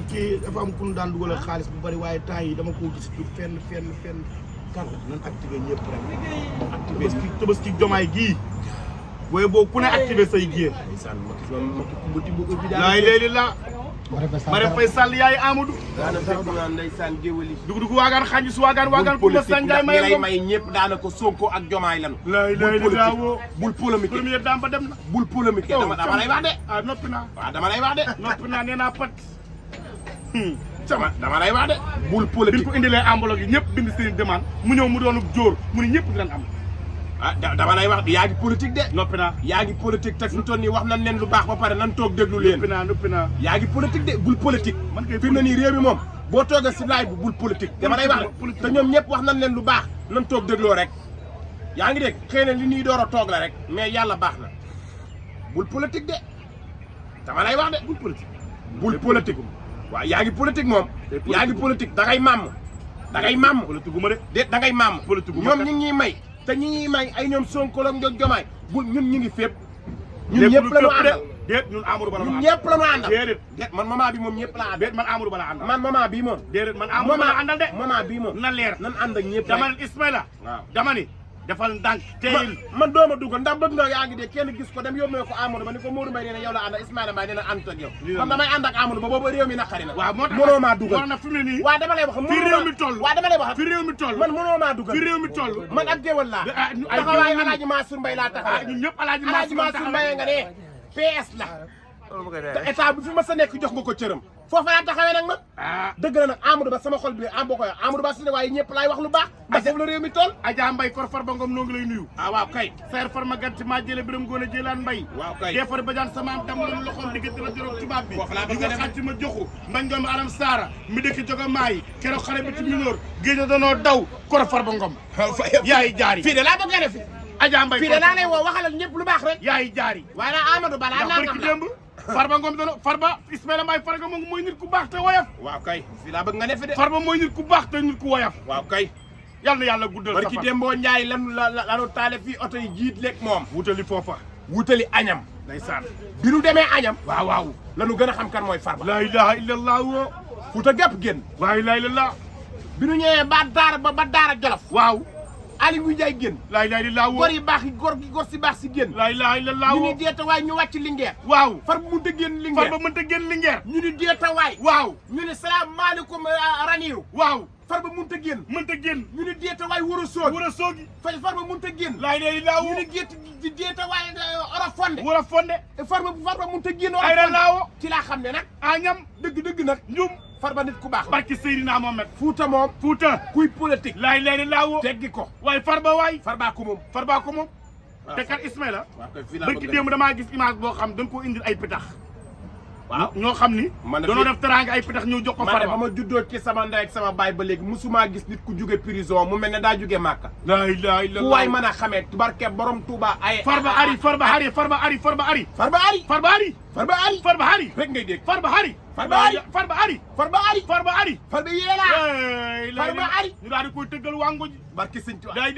kii dafa am ku ñu daan dugal xaalis bu bari waaye temps yi dama koo gis fenn kan nan activé ñëpp rek activé Tabaski Jomaay gii booy boo ku ne activé say géer laay léegi la Marème Faye Sall yaay Amadou daana fekk naan ndeysaan géwël yi dugg waagaan xanji su waagaan bu ma sanjaay may ñëpp daanaka Sonko ak Jomaay lan laay daawoo bul polémique première dame ba dem na bul polémique dama lay wax de noppi naa waaw dama lay wax de noppi naa nee naa pat dama lay wax de bul bi politique ko indilee enveloppe yi ñëpp bind seen demande mu ñëw mu doonu jóor mu ne ñëpp dinañ am dama lay wax yaa ngi politique de noppi naa yaa ngi politique te fi mu toll nii wax nañ leen lu baax ba pare nan toog déglu leen noppi naa yaa ngi politique de bul politique man kay fi mu ne nii réew mi moom boo toogee si laay bi bul politique dama lay wax politique te ñoom ñëpp wax nañ leen lu baax nan toog dégloo rek yaa ngi dégg xëy na li ñuy door a toog la rek mais yàlla baax na bul politique de dama lay wax de bul politique waaw yaa ngi politique moom yaa ngi politique da ngay màmm politique gu ma de déet da ngay màmm politique gu ma ñoom ñi ngi may te ñi ñuy may ay ñoom Sonko ak Jomaay bu ñun ñu ngi fépp ñun ñëpp la ñu àndal déet ñun Amadou Ba la ñun ñëpp la ñu àndal déet man moment bi moom ñëpp la àndal déet man Amadou Ba la àndal man moment bii moom déedéet man Amadou Ba la àndal de moment bii moom na leer nan ànd ak ñëpp dama ne Ismaïla waaw dama ni defal ndànk teyil man dooma dugg ndax bëgg nga yaa ngi de kenn gis ko dem yóbbee ko Amadou Ba ni ko Modou Mbaye nee na yow la àndal Ismaïla Mbaye nee na ànd ak yow man damay ànd ak Amadou Ba boobu réew mi naqari na waaw moo tax mënoo maa dugal war na fi mu ne nii waaw dama lay wax fi réew mi toll waaw dama lay wax fi réew mi toll man mënoo maa dugal fi réew mi toll man ab géwal laa ay taxawaayu Alaaji Mansour Mbaye laa taxawaay ñun ñëpp Alaaji Mansour Mbaye nga ne PS la te état bi fi ma sa nekk jox nga ko cëram foofa laa taxawee nag man dëgg la nag Amadou Ba sama xol bi am boo koy Amadou Ba si ne waaye ñëpp laay wax lu baax ndax foofu la réew mi toll Adja Mbaye kor Farba Ngom noo ngi lay nuyu waaw kay seer farma ganti maa jële biram ngoon a jëlaan Mbaye waaw kay defar badiane sama am dam lañu loxoom diggante la joroog tubaab bi foofu laa di bëgg nga xàcc ma joxu mbañ doom aram saara mi dëkk joga maay keroog xare bi ci minóor géej a danoo daw kor Farba Ngom yaay jaari fii de laa bëgg a def Adja Mbaye fii de laa lay woo waxalal ñëpp lu baax rek yaay jaari waaye nag Amadou Ba laa barki démb Farba Ngom doon Farba Ismaïla Mbaye Farba moom mooy nit ku baax te woyof waaw kay fii laa bëgg nga def de Farba mooy nit ku baax te nit ku woyof waaw kay yal na yàlla guddal sa fan barki démboo Njaay lanu taale fii oto yi jiit lekk moom wutali foofa wutali añam ndeysaan bi nu demee añam waaw lanu gën a xam kan mooy Farba la ilaha illallah woo Fuuta gépp génn la ilaha illallah bi nu ñëwee ba daara Jolof waaw Aliou Ndiaye génn la ilaha illallah woo góor yi baax yi góor si baax si génn la ilaha illallah ñu woo ni deetawaay ñu wàcc Linguère waaw Farba mënta génn Linguère Farba mënta génn Linguère ñu ni deetawaay waaw ñu ni salaamaaleykum Raniru waaw Farba mënta génn mënta génn ñu ni deetawaay Wuro Soogi Farba mënta génn la ilaha illallah ñu woo ni deetawaay Orofonde wala fonde Farba mënta génn ay la laawo ci laa xam ne nag añam dëgg nag njum Farba nit ku baax barki Seydina Mohamed Fuuta moom Fuuta kuy politique la ilaha illallah woo teggi ko waaye Farba waay Farba ko moom Farba ko moom te kat Ismaïla waaw kay fii laa barki démb damaa gis image boo xam dañ koo indil ay pitax waaw ñoo xam ni doonoo def teraanga ay pitax ñëw jox ko Farba ba ma juddoo ci sama ndey ak sama baay ba léegi musuma gis nit ku jóge prison mu mel ne daa jóge Màkka la ilaha illallah fu waay mën a xamee barke borom Touba ay Farba ari rek ngay dégg Farba ari yeelaa Farba ari ñu daal di koy tëggal wango ji barke sëñ Tuubaa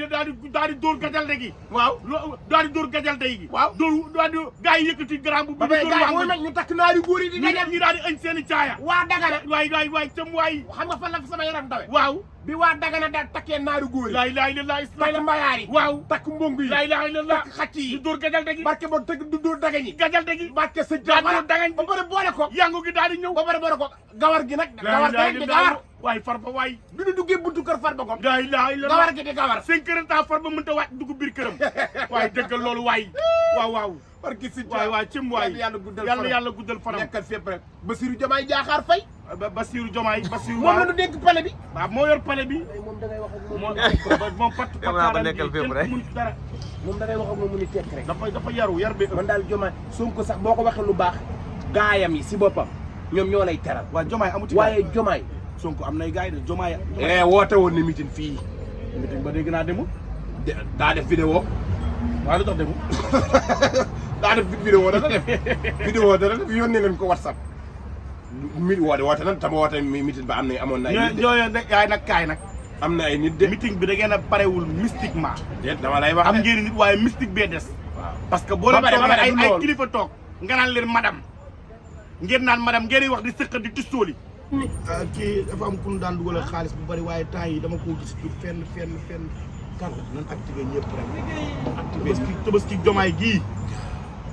daal di dóor gajalde gi waaw daal di dóor gajalde gi waaw dóor daal di gars yi yëkkati grand bu ba bay gars yi ñu takk naari góor yi di gajal ñu daal di añ seeni caaya waa Dagana waay cëm waay xam nga fan la sama yaram dawe waaw bi waa Dagana da takkee naari góor yi la ilaha illallah takk mbayaar yi waaw takk mbongu yi la ilaha illallah takk xacc yi ñu dóor gajalde gi barke ba tëgg du dóor dagañ yi gajalde gi barke sëñ daal Tuubaa di dagañ ba pare boole ko yangu gi daal di ñëw ba pare boole ko gawar gi nag gawar gi di gawar waay Farba waay bi ñu duggee buntu kër Farba Ngom la ilaha illallah gawar gi di gawar 5 heures temps Farba mënta wàcc dugg biir këram waaye dëggal loolu waay waaw barke sëñ waay cëm waay yàlla guddal fanam nekkal fépp rek Bassirou Diomaye Diakhar Faye Bassirou Diomaye moom la ñu dénk palais bi waaw moo yor palais bi moom da ngay wax ak moom pat nekkal fépp rek mun dara moom da ngay wax ak moom mu ni tekk rek dafa yaru yar bi man daal Diomaye Sonko sax boo ko waxee lu baax gaayam yi si boppam ñoom ñoo lay teral waaw Diomaye amu ci waaye Diomaye Sonko am nay gaay de Diomaye woote woon na meeting fii meeting ba dégg naa demul daa def vidéo waaye lu tax demul daa def vidéo dana def vidéo dana def yónnee leen ko WhatsApp woote nan tama woote meeting ba am na amoon na ay nit yaay nag kaay nag am na ay nit de meeting bi da ngeen a parewul mystiquement déet dama lay wax am ngeen nit waaye mystique bee des waaw parce que boo leen toog ay kilifa toog nga naan leen madame ngeen naan madame ngeen di wax di sëqat di tistóoli kii dafa am ku ñu daan dugalal xaalis bu bari waaye temps yi dama koo gis tur fenn kan nan activé ñëpp rek activé Tabaski Diomaye gii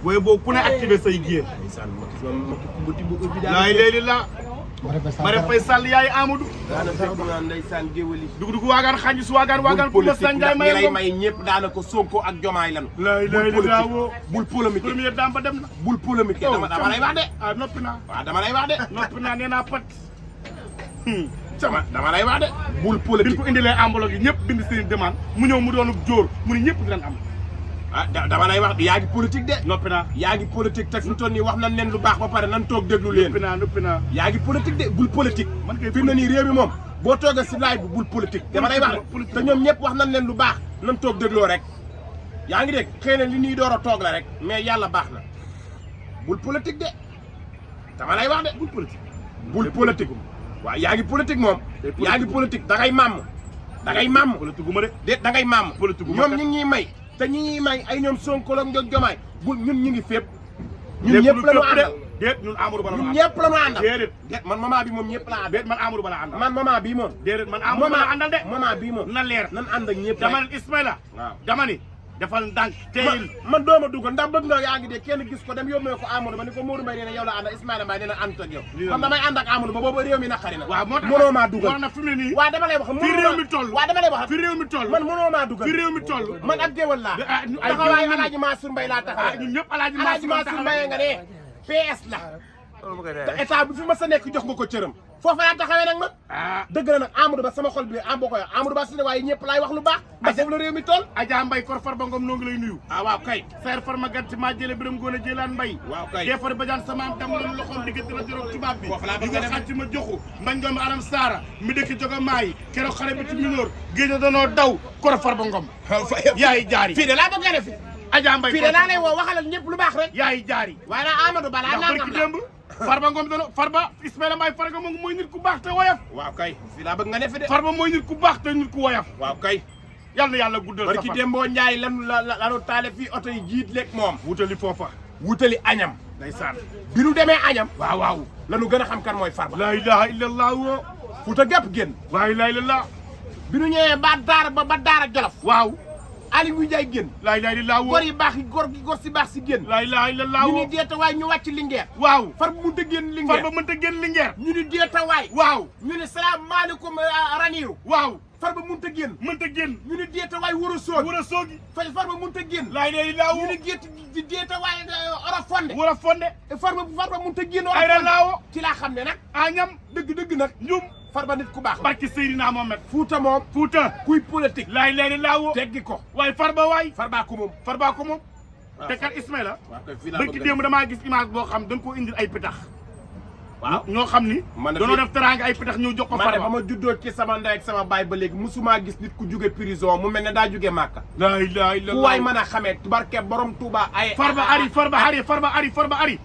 booy boo ku ne activé say géer laay léegi la Marème Faye Sall yaay Amadou daana fekk naan ndeysaan géwëli dugg waagaan xanji su waagaan ku ma sanjaay may lay may ñëpp daanaka Sonko ak Diomaye lan laay léegi bul polémique premier dame ba dem na bul polémique dama lay wax de ah noppi naa waaw dama lay wax de noppi naa nee naa pat dama lay wax de bul bi politique ko indilee enveloppe yi ñëpp bind seen demande mu ñëw mu doonu jóor mu ne ñëpp dinañ am dama lay wax yaa ngi politique de noppi naa yaa ngi politique te fi mu toll nii wax nañ leen lu baax ba pare nan toog déglu leen noppi naa yaa ngi politique de bul politique man kay fi mu ne nii réew mi moom boo toogee si laaj bi bul politique dama lay wax de te ñoom ñëpp wax nañ leen lu baax nan toog dégloo rek yaa ngi dégg xëy na li ñuy door a toog la rek mais yàlla baax na bul politique de dama lay wax de bul politique waaw yaa ngi politique moom yaa ngi politique da ngay màmm politique gu ma de déet da ngay màmm politique gu ma ñoom ñu ngi ñuy may te ñi ñuy may ay ñoom Sonko ak Diomaye bul ñun ñu ngi fépp ñun ñëpp la ñu àndal déet ñun Amadou Ba la ñun ñëpp la ñu àndal déet man moment bi moom ñëpp la àndal déet man Amadou Ba la àndal man moment bii moom déedéet man Amadou Ba la àndal de moment bii moom na leer nan ànd ak ñëpp dama ne Ismaïla waaw dama ni defal ndànk teyil man dooma dugal ndax bëgg nga yaa ngi de kenn gis ko dem yóbbee ko Amadou Ba ni ko Modou Mbaye nee na yow la ànd Ismaïla Mbaye nee na ànd ak yow man damay ànd ak Amadou Ba boobu réew mi naqari na waaw moo tax mënoo maa dugal war na fi mu ne nii waaw dama lay wax fi réew mi toll waaw dama lay wax fi réew mi toll man mënoo maa dugal fi réew mi toll man ab géwal laa ay taxawaayu Alaaji Mansour Mbaye laa taxawaay ñun ñëpp Alaaji Mansour Mbaye nga ne PS la te état bi fi ma sa nekk jox nga ko cëram foofa laa taxawee nag man dëgg la nag Amadou Ba sama xol bi am boo koy Amadou Ba si ne waaye ñëpp laay wax lu baax ba foofu la réew mi toll Adja Mbaye kor Farba Ngom noo ngi lay nuyu waaw kay seer farma gàtt maa jële biram góor a jëlaan Mbaye waaw kay defar bajaan sama am dam loolu loxoom diggante la jorog tubaab bi foofu laa di bëgg nga xàcc ma joxu mbañ ngoom aram saara mi dëkk joga maayi keroog xare bi ci minóor géej a danoo daw kor Farba Ngom yaay jaari fii de laa bëgg a def Adja Mbaye fii de laa lay woo waxalal ñëpp lu baax rek yaay jaari waaye nag Amadou Ba laa nangam la démb Farba Ngom doon Farba Ismaïla Mbaye Farba moom mooy nit ku baax te woyof waaw kay fii laa bëgg nga ne fi de Farba mooy nit ku baax te nit ku woyof waaw kay yàlla na yàlla guddal barki Dembo Ndiaye lanu taale fii oto yi jiit lekk moom wutali foofa wutali añam ndeysaan bi nu demee añam waaw lanu gën a xam kan mooy Farba la ilaha illallah woo Fuuta gépp génn la ilaha illallah bi nu ñëwee ba daara Jolof waaw Aliou Ndiaye génn la ilaha illallah woo góor yi baax yi góor si baax si génn la ilaha illallah ñu woo ni deetawaay ñu wàcc Linguère waaw Farba mënut a génn Linguère Farba mënta génn Linguère ñu ni deetawaay waaw ñu ni salaamaaleykum Raniru waaw Farba mënut a génn mënta génn ñu ni deetawaay Wuro Sogi Wuro Sogi Farba mënut a génn la ilaha illallah ñu woo ni deetawaay Orofonde Wuro Fonde Farba mënut a génn ay la laawo ci laa xam ne nag añam dëgg nag ñum Farba nit ku baax barki Seydina Mohamed Fuuta moom Fuuta kuy politique la ilaha illallah woo teggi ko waaye Farba waay Farba ko moom Farba ko moom te kat Ismaïla fii barki démb damaa gis image boo xam dañ koo indil ay pitax waaw ñoo xam ni dañoo def teraanga ay pitax ñëw jox ko Farba ba ma juddoo ci sama ndey ak sama baay ba léegi musuma gis nit ku jóge prison mu mel ne daa jóge Màkka la ilaha illallah fu waay mën a xamee barke borom Touba ay Farba ari